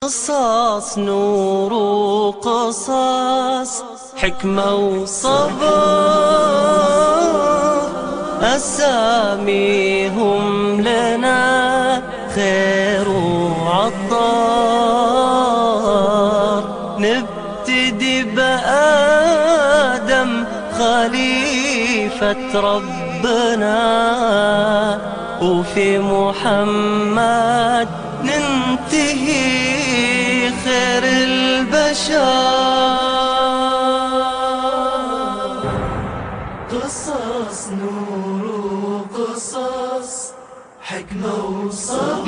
قصاص نور وقصاص حكمة وصبر، أساميهم لنا خير وعطار. نبتدي بآدم خليفة ربنا، وفي محمد ننتهي خير البشر. قصص نور وقصص حكمة وصبر،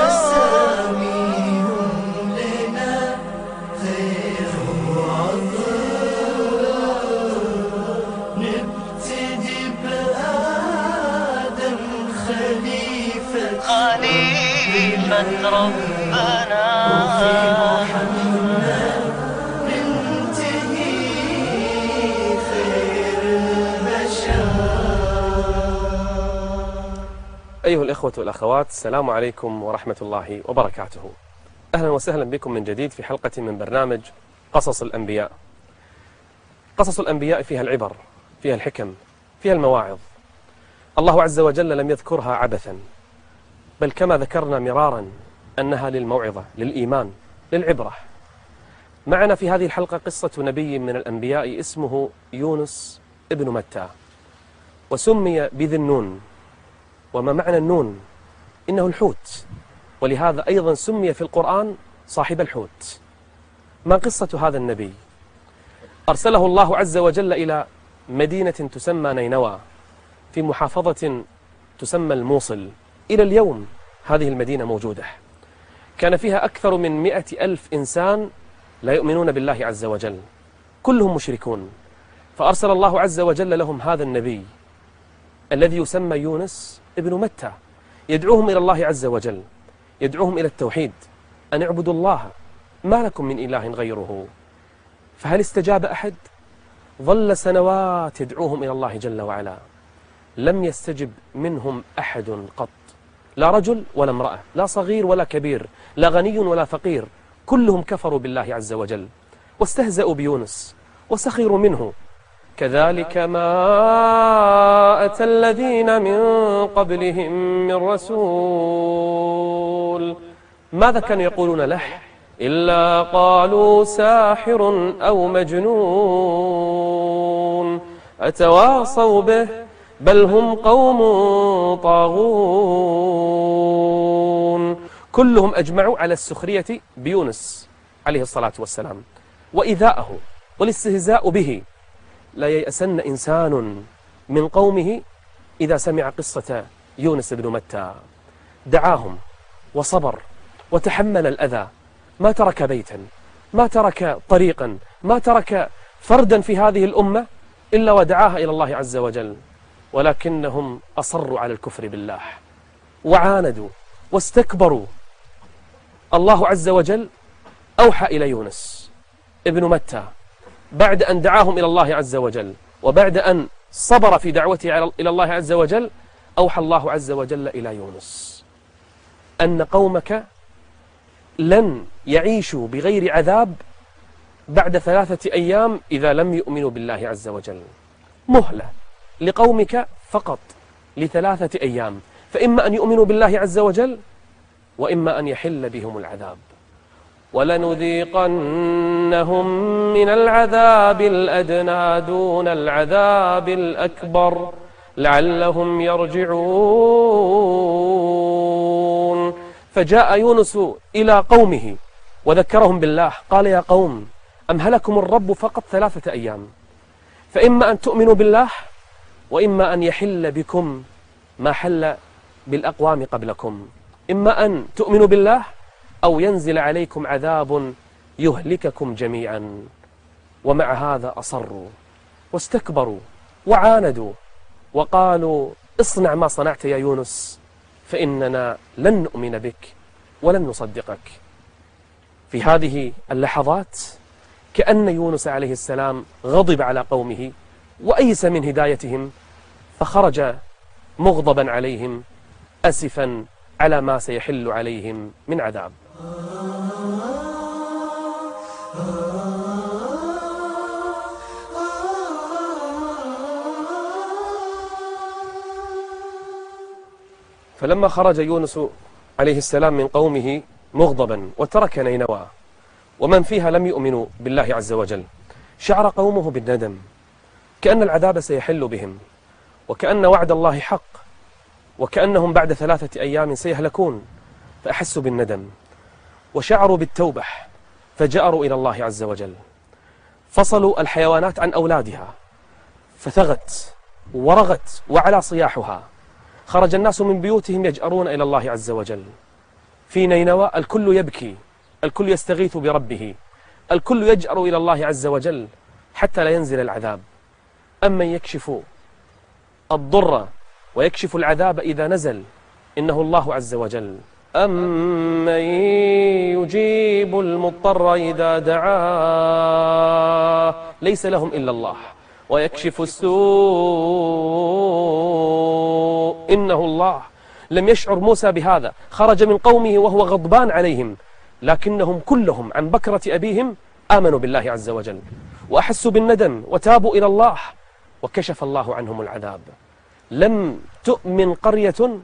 أساميهم لنا خير وعطاء. نبتدي بآدم خليفة ربنا، وفي محمد ننتهي خير البشر. أيها الإخوة والأخوات، السلام عليكم ورحمة الله وبركاته. أهلا وسهلا بكم من جديد في حلقة من برنامج قصص الأنبياء. قصص الأنبياء فيها العبر، فيها الحكم، فيها المواعظ. الله عز وجل لم يذكرها عبثا، بل كما ذكرنا مرارا أنها للموعظة، للإيمان، للعبرة. معنا في هذه الحلقة قصة نبي من الأنبياء اسمه يونس ابن متى، وسمي بذي النون. وما معنى النون؟ إنه الحوت، ولهذا أيضا سمي في القرآن صاحب الحوت. ما قصة هذا النبي؟ أرسله الله عز وجل إلى مدينة تسمى نينوى في محافظة تسمى الموصل. إلى اليوم هذه المدينة موجودة. كان فيها أكثر من 100,000 إنسان لا يؤمنون بالله عز وجل، كلهم مشركون. فأرسل الله عز وجل لهم هذا النبي الذي يسمى يونس ابن متى، يدعوهم إلى الله عز وجل، يدعوهم إلى التوحيد، أن اعبدوا الله ما لكم من إله غيره. فهل استجاب أحد؟ ظل سنوات يدعوهم إلى الله جل وعلا، لم يستجب منهم أحد قط، لا رجل ولا امرأة، لا صغير ولا كبير، لا غني ولا فقير، كلهم كفروا بالله عز وجل واستهزأوا بيونس وسخروا منه. كذلك ما أتى الذين من قبلهم من رسول، ماذا كانوا يقولون له؟ إلا قالوا ساحر أو مجنون أتواصوا به بل هم قوم طاغون. كلهم أجمعوا على السخرية بيونس عليه الصلاة والسلام وإيذاءه والاستهزاء به. لا ييأسن إنسان من قومه إذا سمع قصة يونس بن متى. دعاهم وصبر وتحمل الأذى، ما ترك بيتا، ما ترك طريقا، ما ترك فردا في هذه الأمة إلا ودعاها إلى الله عز وجل، ولكنهم أصروا على الكفر بالله وعاندوا واستكبروا. الله عز وجل أوحى إلى يونس ابن متى بعد أن دعاهم إلى الله عز وجل، وبعد أن صبر في دعوته إلى الله عز وجل، أوحى الله عز وجل إلى يونس أن قومك لن يعيشوا بغير عذاب بعد 3 أيام إذا لم يؤمنوا بالله عز وجل. مهلة لقومك فقط ل3 أيام، فإما أن يؤمنوا بالله عز وجل وإما أن يحل بهم العذاب. ولنذيقنهم من العذاب الأدنى دون العذاب الأكبر لعلهم يرجعون. فجاء يونس إلى قومه وذكرهم بالله، قال يا قوم أمهلكم الرب فقط 3 أيام، فإما أن تؤمنوا بالله وإما أن يحل بكم ما حل بالأقوام قبلكم، إما أن تؤمنوا بالله أو ينزل عليكم عذاب يهلككم جميعا. ومع هذا أصروا واستكبروا وعاندوا وقالوا اصنع ما صنعت يا يونس فإننا لن نؤمن بك ولن نصدقك. في هذه اللحظات كأن يونس عليه السلام غضب على قومه وأيس من هدايتهم، فخرج مغضبا عليهم أسفا على ما سيحل عليهم من عذاب. فلما خرج يونس عليه السلام من قومه مغضبا وترك نينوى ومن فيها لم يؤمنوا بالله عز وجل، شعر قومه بالندم، كأن العذاب سيحل بهم، وكأن وعد الله حق، وكأنهم بعد 3 أيام سيهلكون، فأحسوا بالندم وشعروا بالتوبة، فجأروا إلى الله عز وجل، فصلوا الحيوانات عن أولادها، فثغت ورغت وعلى صياحها، خرج الناس من بيوتهم يجأرون إلى الله عز وجل. في نينوى الكل يبكي، الكل يستغيث بربه، الكل يجأر إلى الله عز وجل حتى لا ينزل العذاب. أمن يكشف الضر ويكشف العذاب إذا نزل، إنه الله عز وجل. أمن يجيب المضطر إذا دعاه ليس لهم إلا الله، ويكشف السوء إنه الله. لم يشعر موسى بهذا، خرج من قومه وهو غضبان عليهم، لكنهم كلهم عن بكرة أبيهم آمنوا بالله عز وجل وأحسوا بالندم وتابوا إلى الله، وكشف الله عنهم العذاب. لم تؤمن قرية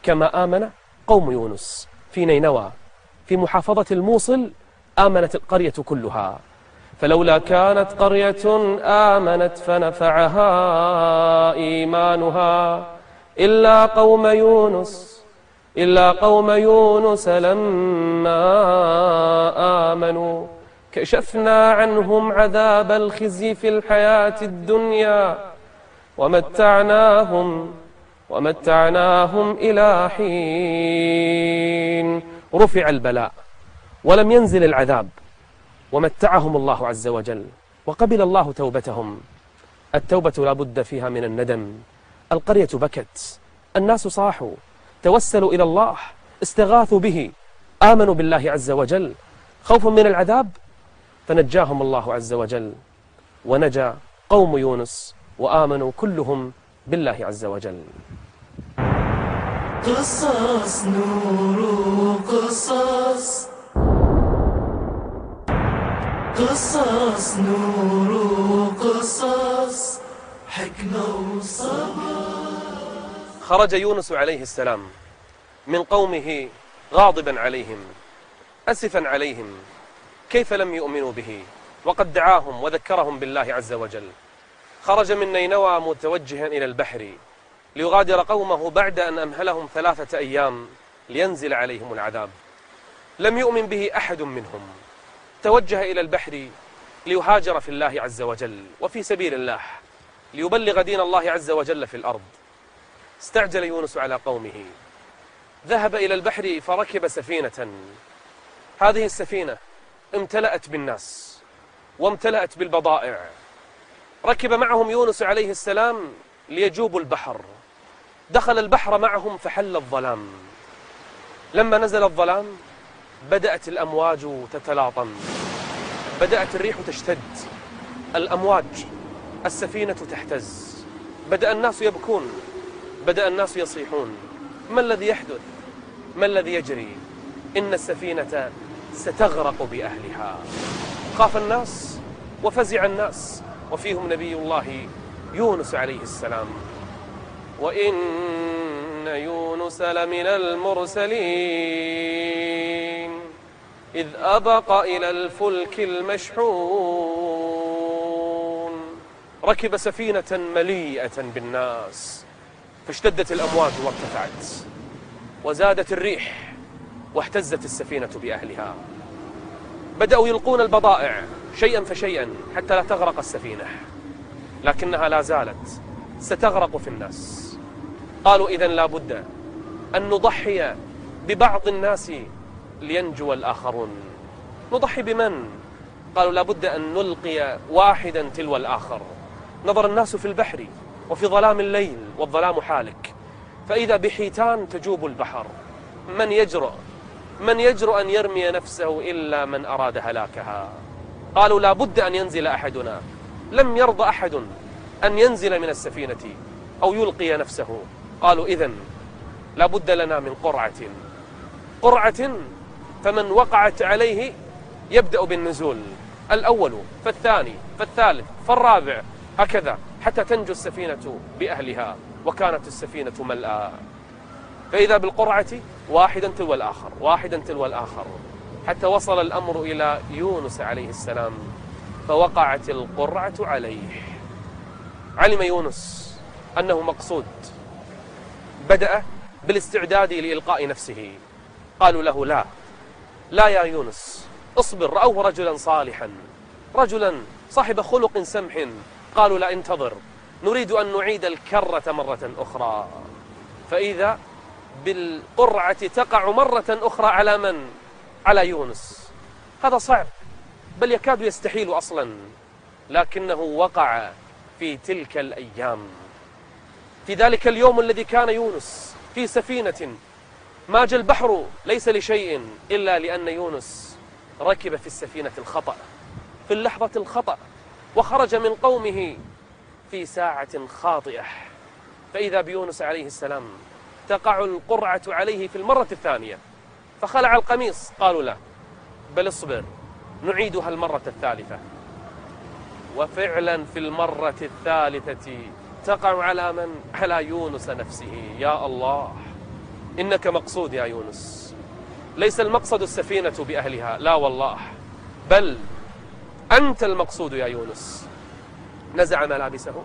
كما آمن قوم يونس في نينوى، في محافظة الموصل آمنت القرية كلها. فلولا كانت قرية آمنت فنفعها إيمانها إلا قوم يونس لما آمنوا كشفنا عنهم عذاب الخزي في الحياة الدنيا ومتعناهم إلى حين. رفع البلاء ولم ينزل العذاب، ومتعهم الله عز وجل، وقبل الله توبتهم. التوبة لا بد فيها من الندم. القرية بكت، الناس صاحوا، توسلوا إلى الله، استغاثوا به، آمنوا بالله عز وجل خوفا من العذاب، فنجاهم الله عز وجل، ونجا قوم يونس وآمنوا كلهم بالله عز وجل. قصص نور قصص، قصص نور قصص، حكمة وصبر. خرج يونس عليه السلام من قومه غاضبا عليهم، أسفا عليهم، كيف لم يؤمنوا به وقد دعاهم وذكرهم بالله عز وجل. خرج من نينوى متوجها إلى البحر ليغادر قومه بعد أن أمهلهم 3 أيام لينزل عليهم العذاب. لم يؤمن به أحد منهم، توجه إلى البحر ليهاجر في الله عز وجل وفي سبيل الله، ليبلغ دين الله عز وجل في الأرض. استعجل يونس على قومه، ذهب إلى البحر فركب سفينة. هذه السفينة امتلأت بالناس وامتلأت بالبضائع. ركب معهم يونس عليه السلام ليجوبوا البحر. دخل البحر معهم فحل الظلام. لما نزل الظلام بدأت الأمواج تتلاطم، بدأت الريح تشتد، الأمواج، السفينة تهتز، بدأ الناس يبكون، بدأ الناس يصيحون: ما الذي يحدث؟ ما الذي يجري؟ إن السفينة ستغرق بأهلها. خاف الناس وفزع الناس، وفيهم نبي الله يونس عليه السلام. وإن يونس لمن المرسلين إذ أبق إلى الفلك المشحون. ركب سفينة مليئة بالناس، فاشتدت الأمواج وارتفعت، وزادت الريح، واهتزت السفينة بأهلها. بدأوا يلقون البضائع شيئا فشيئا حتى لا تغرق السفينة، لكنها لا زالت ستغرق في الناس. قالوا: إذن لا بد أن نضحي ببعض الناس لينجو الآخرون. نضحي بمن؟ قالوا: لا بد أن نلقي واحدا تلو الآخر. نظر الناس في البحر وفي ظلام الليل والظلام حالك، فإذا بحيتان تجوب البحر. من يجرؤ أن يرمي نفسه إلا من أراد هلاكها. قالوا: لا بد أن ينزل أحدنا. لم يرضى أحد أن ينزل من السفينة أو يلقي نفسه. قالوا: إذن لا بد لنا من قرعة قرعة فمن وقعت عليه يبدأ بالنزول، الأول فالثاني فالثالث فالرابع، هكذا حتى تنجو السفينة بأهلها. وكانت السفينة ملأى، فإذا بالقرعة واحدا تلو الآخر واحدا تلو الآخر، حتى وصل الأمر إلى يونس عليه السلام، فوقعت القرعة عليه. علم يونس أنه مقصود، بدأ بالاستعداد لإلقاء نفسه. قالوا له لا يا يونس، اصبر. رأوه رجلا صالحا، رجلا صاحب خلق سمح. قالوا لا، انتظر، نريد أن نعيد الكرة مرة أخرى. فإذا بالقرعة تقع مرة أخرى على من؟ على يونس. هذا صعب، بل يكاد يستحيل أصلا، لكنه وقع في تلك الأيام، في ذلك اليوم الذي كان يونس في سفينة ماج البحر ليس لشيء إلا لأن يونس ركب في السفينة الخطأ، في اللحظة الخطأ، وخرج من قومه في ساعة خاطئة. فإذا بيونس عليه السلام تقع القرعة عليه في المرة الثانية، فخلع القميص. قالوا لا، بل اصبر، نعيدها المرة الثالثة. وفعلا في المرة الثالثة تقع على من؟ على يونس نفسه. يا الله، إنك مقصود يا يونس، ليس المقصد السفينة بأهلها، لا والله، بل أنت المقصود يا يونس. نزع ملابسه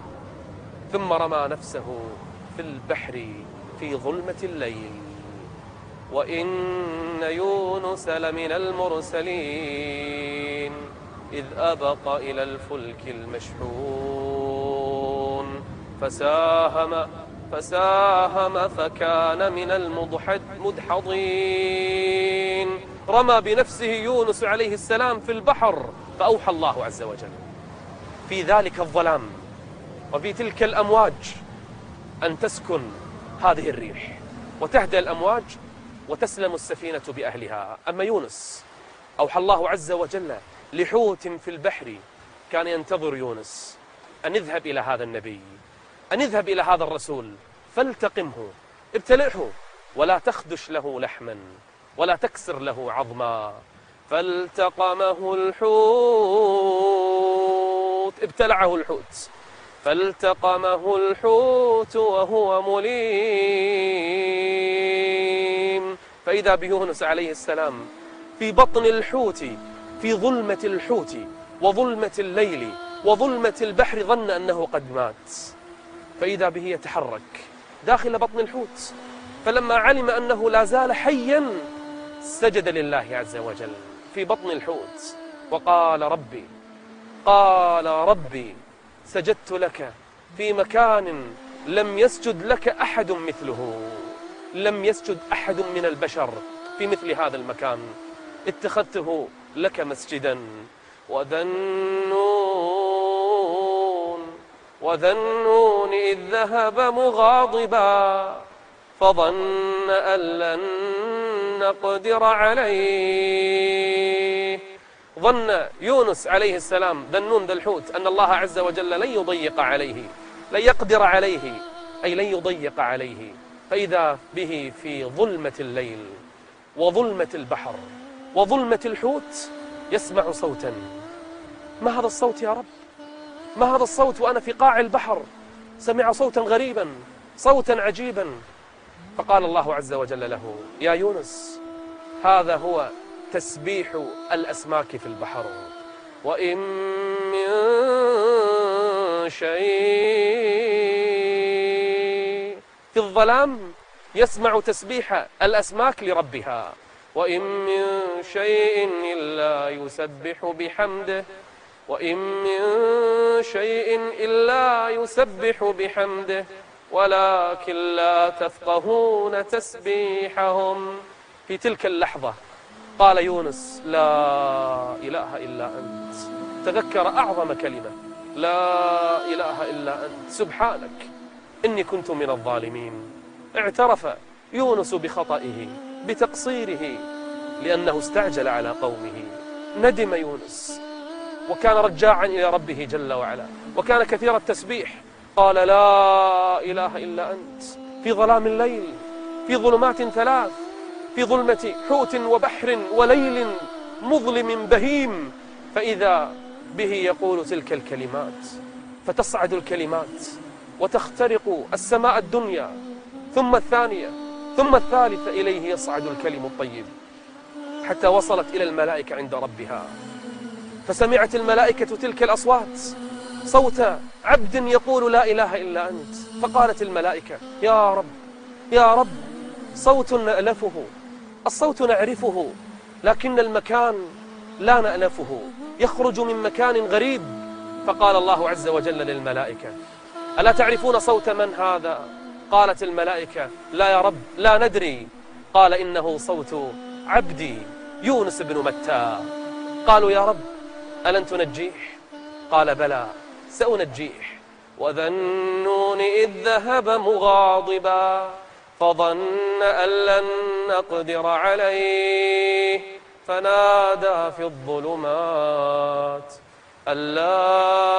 ثم رمى نفسه في البحر في ظلمة الليل. وإن يونس لمن المرسلين إذ أبق إلى الفلك المشحون فساهم فكان من المدحضين. رمى بنفسه يونس عليه السلام في البحر، فأوحى الله عز وجل في ذلك الظلام وفي تلك الأمواج أن تسكن هذه الريح وتهدأ الأمواج وتسلم السفينة بأهلها. أما يونس أوحى الله عز وجل لحوت في البحر كان ينتظر يونس أن اذهب إلى هذا النبي، أن اذهب إلى هذا الرسول، فالتقمه، ابتلعه، ولا تخدش له لحما ولا تكسر له عظما. فالتقمه الحوت، ابتلعه الحوت، فالتقمه الحوت وهو مليم. فإذا بيونس عليه السلام في بطن الحوت، في ظلمة الحوت وظلمة الليل وظلمة البحر، ظن أنه قد مات، فإذا به يتحرك داخل بطن الحوت. فلما علم أنه لا زال حيا سجد لله عز وجل في بطن الحوت وقال ربي سجدت لك في مكان لم يسجد لك أحد مثله، لم يسجد أحد من البشر في مثل هذا المكان، اتخذته لك مسجدا. وذنون إذ ذهب مغاضبا فظن أن لن نقدر عليه. ظن يونس عليه السلام ذنون ذا الحوت أن الله عز وجل لن يضيق عليه، لن يقدر عليه، أي لن يضيق عليه. فإذا به في ظلمة الليل وظلمة البحر وظلمة الحوت يسمع صوتا. ما هذا الصوت يا رب؟ ما هذا الصوت وأنا في قاع البحر؟ سمع صوتا غريبا، صوتا عجيبا. فقال الله عز وجل له: يا يونس، هذا هو تسبيح الأسماك في البحر. وإن من شيء، في الظلام يسمع تسبيح الأسماك لربها. وإن من شيء إلا يسبح بحمده، وإن من شيء إلا يسبح بحمده ولكن لا تفقهون تسبيحهم. في تلك اللحظة قال يونس: لا إله إلا أنت. تذكر أعظم كلمة: لا إله إلا أنت، سبحانك إني كنت من الظالمين. اعترف يونس بخطئه، بتقصيره، لأنه استعجل على قومه. ندم يونس وكان رجاعا إلى ربه جل وعلا، وكان كثير التسبيح. قال: لا إله إلا أنت، في ظلام الليل، في ظلمات ثلاث، في ظلمة حوت وبحر وليل مظلم بهيم، فإذا به يقول تلك الكلمات، فتصعد الكلمات وتخترق السماء الدنيا، ثم الثانية، ثم الثالثة، إليه يصعد الكلم الطيب، حتى وصلت إلى الملائكة عند ربها، فسمعت الملائكة تلك الأصوات، صوت عبد يقول لا إله إلا أنت، فقالت الملائكة: يا رب، يا رب، صوت نألفه، الصوت نعرفه، لكن المكان لا نألفه، يخرج من مكان غريب. فقال الله عز وجل للملائكة: ألا تعرفون صوت من هذا؟ قالت الملائكة: لا يا رب، لا ندري. قال: إنه صوت عبدي يونس بن متى. قالوا: يا رب، ألن تنجيه؟ قال: بلى، سأنجيه. وذا النون إذ ذهب مغاضبا فظن أن لن نقدر عليه فنادى في الظلمات أن لا